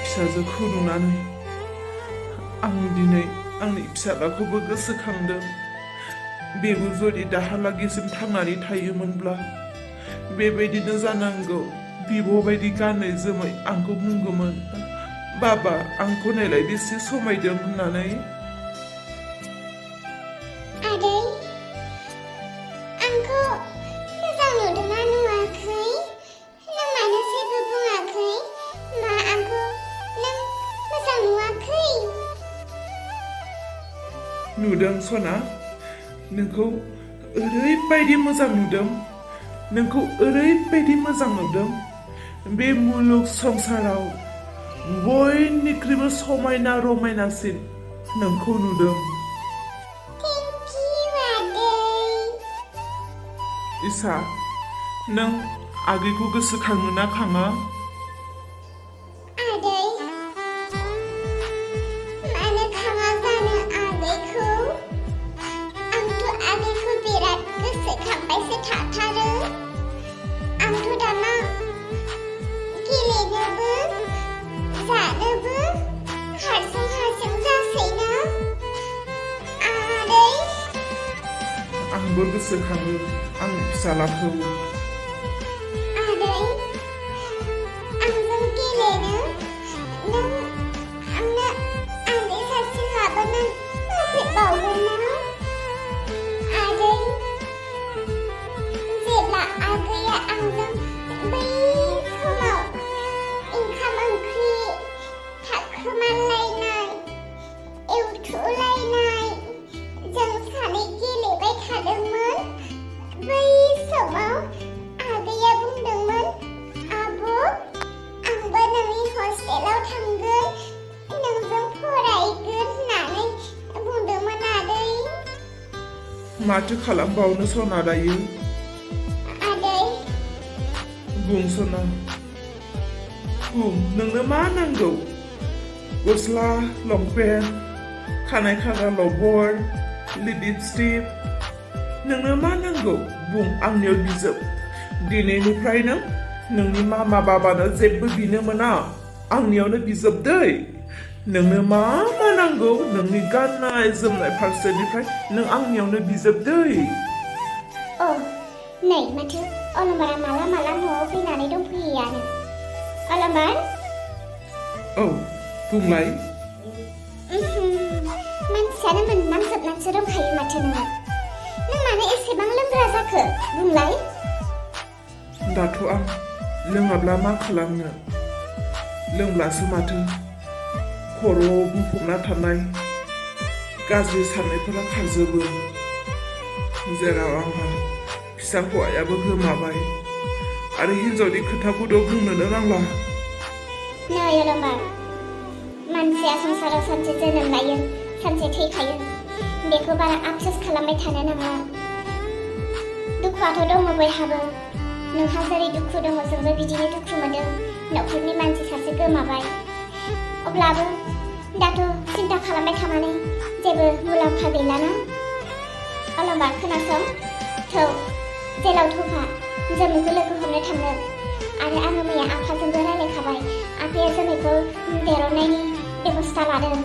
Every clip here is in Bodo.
फिसाजोखौ नुनानै आं दिनै आंनि फिसालाखौबो गोसोखांदों। बेबो जुदि दाहालागिसिम थांनानै थायोमोनब्ला बेबायदिनो जानांगौ बिब' बायदि गानै जोमै आंखौ बुंगौमोन, बाबा आंखौ नायलाय बेसे समायदों होननानै। आदै, आंखौ मोजां नुदोंना नुवाखै? नों मानो जेबो बुङाखै? मा आंखौ नों मोजां नुवाखै? नुदों सना, नोंखौ ओरैबायदि मोजां नुदों, नोंखौ ओरैबायदि मोजां नुदों। बे मुलुग संसाराव बयनिख्रुइबो समायना रमायनासिन नोंखौ नुदों। थेंक इउ आदै। इसा, नों आगैखौ गोसोखाङो ना खाङा? आदै, मानो खाङा जानो आगैखौ? आंथ' आगैखौ बिराद गोसोखांबायसो थाथारो। आंथ' दाना गेलेनोबो जानोबो हारसिं जासैना आदै। आंबो गोसोखाङो आंनि फिसालाखौ। आदै, आंजों गेलेनो नों आंनो आदै सासे लाबोनो होफैबावगोन ना? आदै, जेब्ला आगैया आंजों बै समाव ओंखाम ओंख्रि थाखोमालायनाय, एवथुलायनाय जों सानै गेलेबाय थादोंमोन, बै समाव आगैया बुंदोंमोन, आब', आंबो नोंनि हस्टेलाव थांगोन, नोंजों फरायगोन होननानै बुंदोंमोन आदै। माथो खालामबावनो सना दायो? आदै, बुं सना, बुं नोंनो मा नांगौ? गस्ला, लंपेन्ट, खानाय खाग्रा लबर, लिपस्टिक, नोंनो मा नांगौ? बुं, आंनियाव बिजोब। दिनैनिफ्राय नोंनि मामा बाबानो जेबो बिनो मोना, आंनियावनो बिजोब दै। नोंनो मा नांगौ? नोंनि गाननाय जोमनाय फारसेनिफ्राय नों आंनियावनो बिजोब दै। औ, नै माथो अलंबारा माला न'आव फैनानै दंफैयोआनो। अलंबार? औ, बुंलाय। मानसियानो मोननांजोबनानैसो दंखायो माथो नोङो। नों मानो एसेबां लोंग्रा जाखो? बुंलाय। दाथ' आं लोङाब्ला मा खालामनो? लोंब्लासो माथो खर'आव बुंफबना थानाय गाज्रि साननायफोरा खारजोबो। जेराव आंहा फिसा हौवायाबो गोमाबाय आरो हिन्जावनि खोथाखौथ' बुंनोनो नांला। नै अलंबार, मानसिया संसाराव सानसे जोनोम लायो, सानसे थैखायो। बेखौ बारा आफसोस खालामबाय थानो नाङा। दुखुआथ' दङ बयहाबो। नोंहा जेरै दुखु दङ जोंबो बिदिनो दुखु मोनदों। न'खरनि मानसि सासे गोमाबाय। अब्लाबो दाथ' सिन्था खालामबाय थानानै जेबो मुलाम्फा गैलाना। अलंबार खोनासं, थौ जेलाव थौफा जोमैखौ लोगो हमनो थाङो। आरो आङो मैया आफाजोंबो रायलायखाबाय, आफाया जोमैखौ देरनायनि बेबस्था लादों।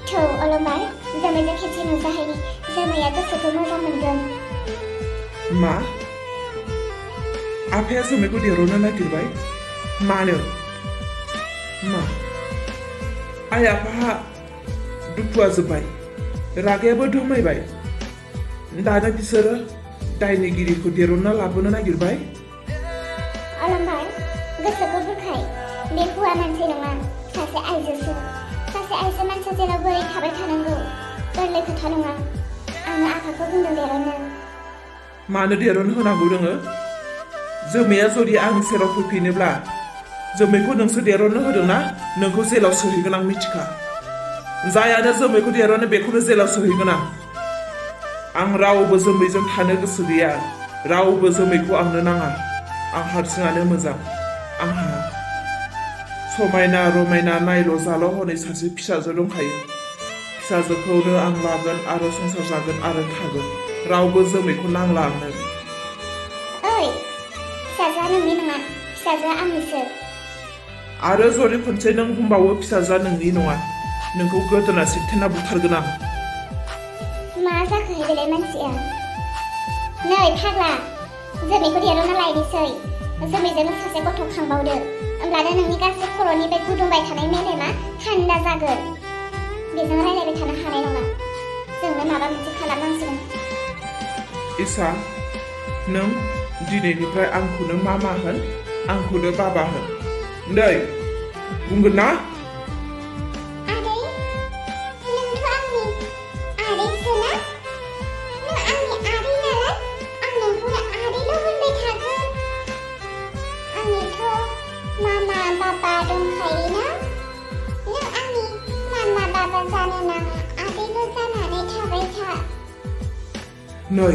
थौ अलंबार, जोमैजों खेबसे नुजाहैनि, जोमैया गोसोखौ मोजां मोनगोन। मा? आफाया जोमैखौ देरनो नागिरबाय? मानो? मा? आइ आफाहा दुखुआ जोब्बाय, रागायाबो दमायबाय, दानो बिसोरो दायनिगिरिखौ देरना लाबोनो नागिरबाय? अलंबार, गोसोखौ बुरखाय। बे हौवा मानसि नङा, सासे आइजोसो। सासे आइजो मानसिया जेराव बोरै थाबाय थानांगौ गोरलै खोथा नङा। आङो आफाखौ बुंदों देरनो। मानो देरनो होनांगौ नोङो? जोमैया जुदि आंनि सेराव फैफिनोब्ला जोमैखौ नोंसो देरनो होदोंना? नोंखौ जेलाव सोहैगोन आं मिथिखा। जायानो जोमैखौ देरनो बेखौनो जेलाव सोहैगोन आं रावबो जोमैजों थानो गोसो गैया। रावबो जोमैखौ आंनो नाङा। आं हारसिङानो मोजां। आंहा समायना रमायना नायल' जाल' हनै सासे फिसाजो दंखायो। फिसाजोखौनो आं लागोन आरो संसार जागोन आरो थागोन। रावबो जोमैखौ नांला आंनो। ओइ, फिसाजोआ नोंनि नङा, फिसाजोआ आंनिसो। आरो जुदि खनसे नों बुंबावो फिसाजोआ नोंनि नङा नोंखौ गोदोना सिथेना बुथारगोन आं मा जाखो बेलाय मानसिया नै फाग्ला जोमैखौ देरना लायनोसै जोमैजोंनो सासे गथ' खांबावदो होमब्लानो नोंनि गासै खर'नि बे गुदुंबाय थानाय मेलेमा थान्दा जागोन बेजों रायलायबाय थानो हानाय नङा जोंनो माबा मोनसे खालामनांसिगोन इसा नों दिनैनिफ्राय आंखौनो मामा होन आंखौनो बाबा होन नै बुंगोन ना आदै नोंथ' आंनि आदैसो ना नों आंनि आदै नालाय आं नोंखौनो आदैल' होनबाय थागोन आंनिथ' मामा बाबा दंखायोना नों आंनि मामा बाबा जानो नाङा आदैल' जानानै थाबाय था नै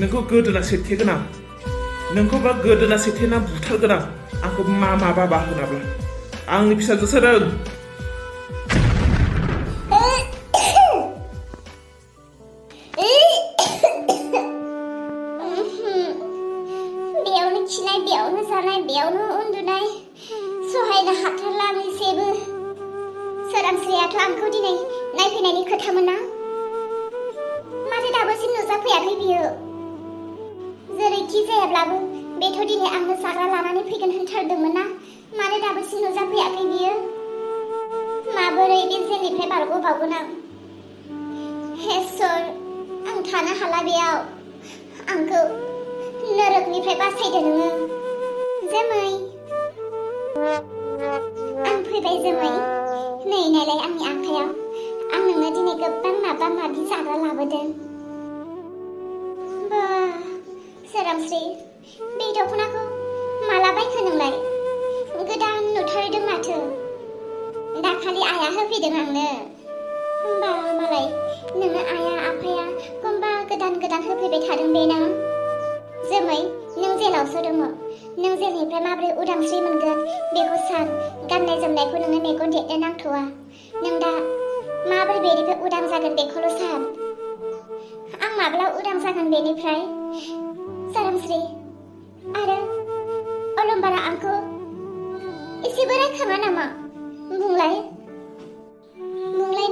नोंखौ गोदोना सेथेगोन आं नोंखौबा गोदोना सेथेना बुथारगोन आं आंखौ मामा बाबा होनाब्ला आंनि फिसाजोसो रों बेयावनो खिनाय बेयावनो जानाय बेयावनो उन्दुनाय सहायनो हाथारला आं एसेबो सोरांस्रियाथ' आंखौ दिनै नायफैनायनि खोथामोन ना माथो दाबोसिम नुजाफैयाखै बियो जेरैखि जायाब्लाबो बेथ' दिनै आंनो जाग्रा लानानै फैगोन होनथारदोंमोन ना मानो दाबोसिम नुजाफैयाखै बियो माबोरै बे जेलनिफ्राय बारग'बावगोन आं हे इसोर आं थानो हाला बेयाव आंखौ नरकनिफ्राय बासायदो नोङो जोमै आं फैबाय जोमै नै नायलाय आंनि आखायाव आं नोंनो दिनै गोबां माबा माबि जाग्रा लाबोदों बा सोरांस्रि बे दख'नाखौ माला बायखो नोंलाय गोदान नुथारदों माथो दाखालि आइया होफैदों आंनो होमबा मालाय नोंनो आइया आफाया गंबा गोदान गोदान होफैबाय थादों बे ना जोमै नों जेलावसो दङ नों जेलनिफ्राय माबोरै उदांस्रि मोनगोन बेखौ सान गाननाय जोमनायखौ नोङो मेगन देरनो नांथ'वा नों दा माबोरै बेनिफ्राय उदां जागोन बेखौल' सान आं माब्ला उदां जागोन बेनिफ्राय सोरांस्रि आरो अलंबारा आंखौ एसेबो रायखाङा नामा बुंलाय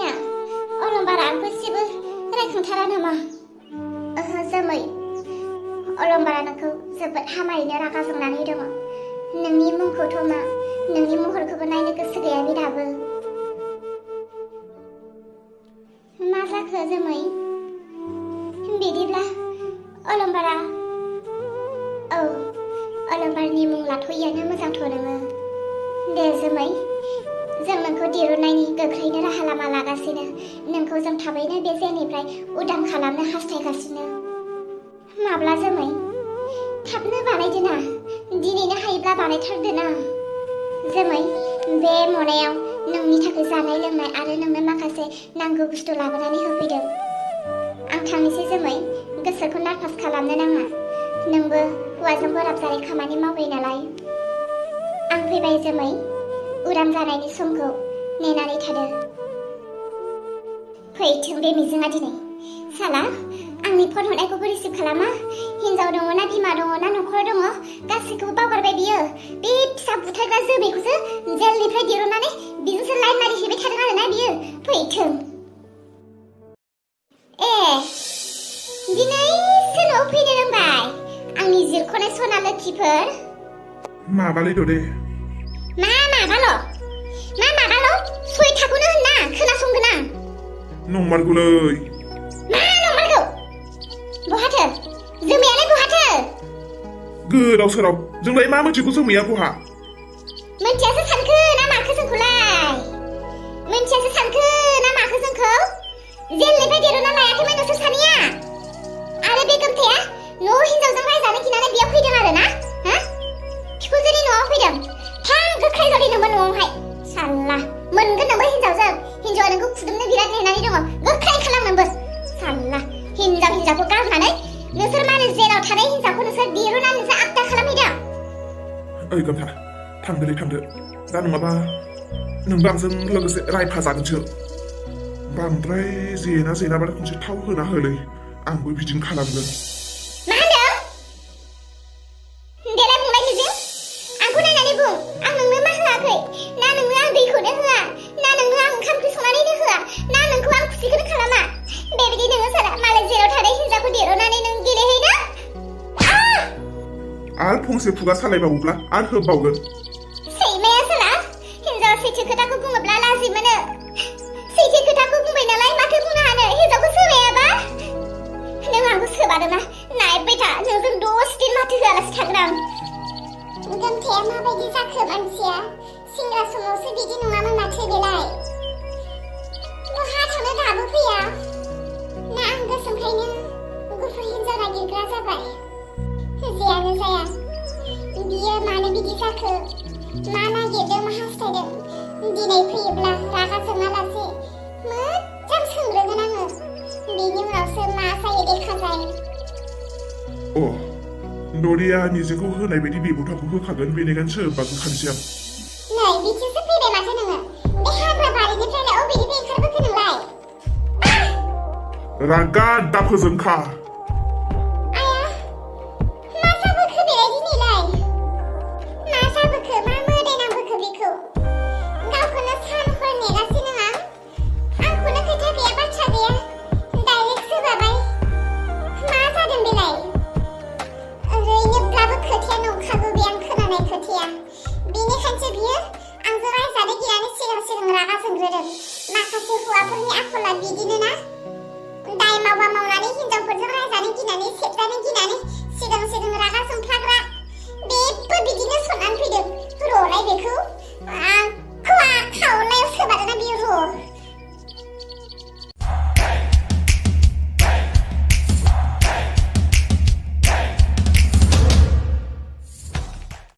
ना अलंबारा आंखौ एसेबो रायखांथारा नामा ओहो जोमै अलंबारा नोंखौ जोबोद हामायैनो रागा जोंनानै दङ नोंनि मुंखौथ' मा नोंनि महरखौबो नायनो गोसो गैया बे दाबो मा जाखो जोमै बिदिब्ला अलंबारा औ अलंबारनि मुं लाथ'यैयानो मोजांथ' नोङो दे जोमै जों नोंखौ दिरुननायनि गोख्रैनो राहा लामा लागासिनो नोंखौ जों थाबैनो बे जेलनिफ्राय उदां खालामनो हास्थायगासिनो माब्ला जोमै थाबनो बानायदो ना दिनैनो हायोब्ला बानायथारदो ना जोमै बे मनायाव नोंनि थाखाय जानाय लोंनाय आरो नोंनो माखासे नांगौ बुस्थु लाबोनानै होफैदों आं थांनोसै जोमै गोसोखौ नार्भास खालामनो नाङा नोंबो हौवाजों बोराब जानाय खामानि मावबाय नालाय आं फैबाय जोमै उदां जानायनि समखौ नेनानै थादो फैथों बे मिजिङा दिनै साला आंनि फन हरनायखौबो रिसिभ खालामा हिन्जाव दङ ना बिमा दङ ना न'खर दङ गासैखौबो बावगारबाय बियो बे फिसा बुथारग्रा जोमैखौसो जेलनिफ्राय दिरुननानै बिजोंसो लाइन मारिहैबाय थादों आरोना बियो फैथों ए दिनैसो न'आव फैनो रोंबाय आंनि जिरख'नाय सना लोखिफोर माबालै दे माबाल' सयथाखौनो होनना खोनासंगोन आं नंमारगौलै मा नंमारगौ बहाथो जोमैयालाय बहाथो गोदाव सोराव जोंलाय मा मोनथिगौ जोमैया बहा मोनथियासो सानखो ना माखो जोंखौलाय मोनथियासो सानखो ना माखो जोंखौ जेलनिफ्राय दिरुनना लायाखैमोन नोंसोर सानैया आरो बे गोमथाया न' हिन्जावजों रायजानो गिनानै बेयाव फैदों आरो ना हा फिखुनजोनि न'आव फैदों थां गोख्रै जलि नोंबो न'आवहाय साल्ला मोनगोन नोंबो हिन्जावजों हिन्जावा नोंखौ खुदुमनो बिराद नेनानै दङ गोख्रै खालाम नोंबो साल्ला हिन्जावखौ गारनानै नोंसोर मानो जेलाव थानाय हिन्जावखौ नोंसोर दिरुननानै नोंसोर आबदा खालामहैदों ओइ गोमथा थांदो दा नङाबा नोंबो आंजों लोगोसे रायफा जागोनसो बांद्राय जेनाबाथाय खनसे थाव होना होलै आंबो बिदिनो खालामगोन मा होनदों देलाय बुंलाय मिजिं आंखौ नायनानै बुं आं नोंनो मा होआखै फंसे खुगा सालायबावोब्ला आरो होबावगोन सैमाया सोला हिन्जाव सैथो खोथाखौ बुङोब्ला लाजि मोनो सैथो खोथाखौ बुंबाय नालाय माथो बुंनो हानो हिन्जावखौ सोबायाबा नों आंखौ सोबादोंना नायबाय था नोंजों दसे दिन माथो होआलासे थागोन आं गोमथाया माबायदि जाखो मानसिया सेंग्रा समावसो बिदि नङामोन माथो बेलाय बहा थांनो दाबो फैया ना आं गोसोमखायनो गुफुर हिन्जाव नागिरग्रा जाबाय जेयानो जाया बियो मानो बिदि जाखो मा नागिरदों मा हास्थायदों दिनै फैयोब्ला रागा जोङालासे मोजां सोंग्रोगोन आङो बेनि उनावसो मा जायो देखा जायो नरिया निजेखौ होनाय बायदि बिबुंथाखौ होखागोन बेनिखायनो सोरबा गोखानोसै आं नै बिथिंसो फैबाय माथो नोङो बे हाग्रा बारिनिफ्रायलाय अबेनिफ्राय ओंखारबोखो नोंलाय रागा दाफोजोंखा आया मा जाबोखो बेलाय दिनैलाय मा जाबोखो मा मोदाय नांबोखो बेखौ गावखौनो सान हर नेगासिनो आं आंखौनो खोथा गैया बाथ्रा गैया डाइरेक्ट सोबाबाय मा जादों बेलाय ओरैनोब्लाबो खोथाया नंखागौ बे आं खोनानाय खोथाया बेनिखायसो बियो आंजों रायजानो गिनानै सिगां सिगां रागा जोंग्रोदों माखासे हौवाफोरनि आखला बिदिनो ना दाय मावबा मावनानै हिन्जावफोरजों रायजानो गिनानै सेबजानो गिनानै सिगां सिगां रागा जोंफ्लाग्रा बेबो बिदिनो सननानै फैदों र'लाय बेखौ आंखौ खावलायाव सोबादोंना बियो र'